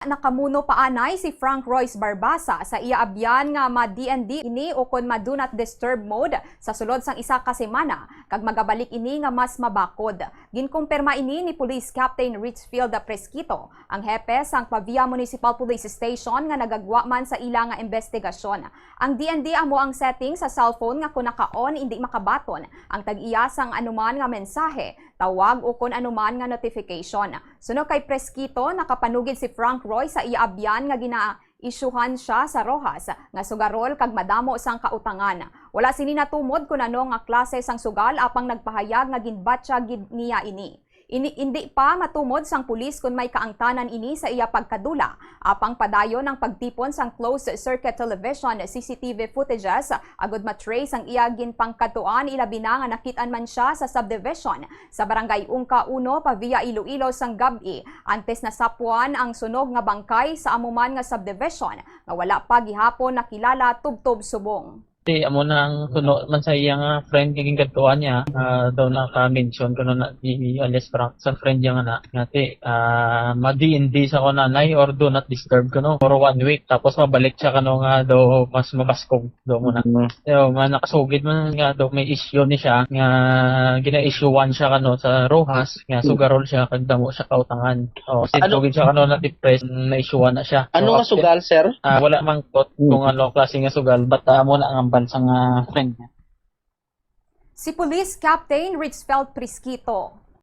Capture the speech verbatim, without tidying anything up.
Nakamuno pa anay si Frank Royce Barbasa sa iya abyan nga ma-D N D ini ukon ma-do not disturb mode sa sulod sang isa ka semana, kag magabalik ini nga mas mabakod. Ginkumpirma ini ni Police Captain Richfield Presquito, ang hepe sang Pavia Municipal Police Station, nga nagagwa man sa ila nga investigasyon. Ang D N D amo ang setting sa cellphone nga kon naka-on, indi makabaton ang tag-iya sang anuman nga mensahe, tawag, ukon anuman nga notification. Suno kay Presquito, nakapanugid si Frank Roy sa iya abyan nga ginaisyuhan siya sa Roxas nga sugarol kag madamo sang kautangan. Wala sini natumod kon ano nga klase sang sugal, apang nagpahayag nga ginbatya gid niya ini. Ini, indi pa matumod sang pulis kon may kaangtanan ini sa iya pagkadula, apang padayon ang pagtipon sang closed circuit television, C C T V footages, agud ma-trace ang iya ginpangkadtuan, ilabi na nga nakit-an man siya sa subdivision sa Barangay Ungka Uno, Pavia, Iloilo, sang gab-i, antes nasapwan ang sunog nga bangkay sa amo man nga subdivision nga wala pa gihapon nakilala tubtob subong. Ti amo na ang suno man sa iya nga friend nga ginkadtuan niya, ah, daw naka-mention kuno na si alias Frank sa friend niya nga na, nga ti, ah, ma-D N D sa ko nanay or do not disturb kuno for one week, tapos mabalik siya kuno nga daw mas mabaskog daw mo na. Mm. So, man, nakasugid man nga daw may issue ni siya nga gina-issuean siya kuno sa Roxas nga Hmm. sugarol siya kag damo siya kautangan. Oh, sinto Ano? Gid siya kuno na-depress, na-issuean na siya. Ano So, nga after- sugal, sir? Ah, wala man kot Hmm. kung ano klase nga sugal, but ah, amo na ang ambal sa nga friend niya. Si Police Captain Richfeld Prisquito.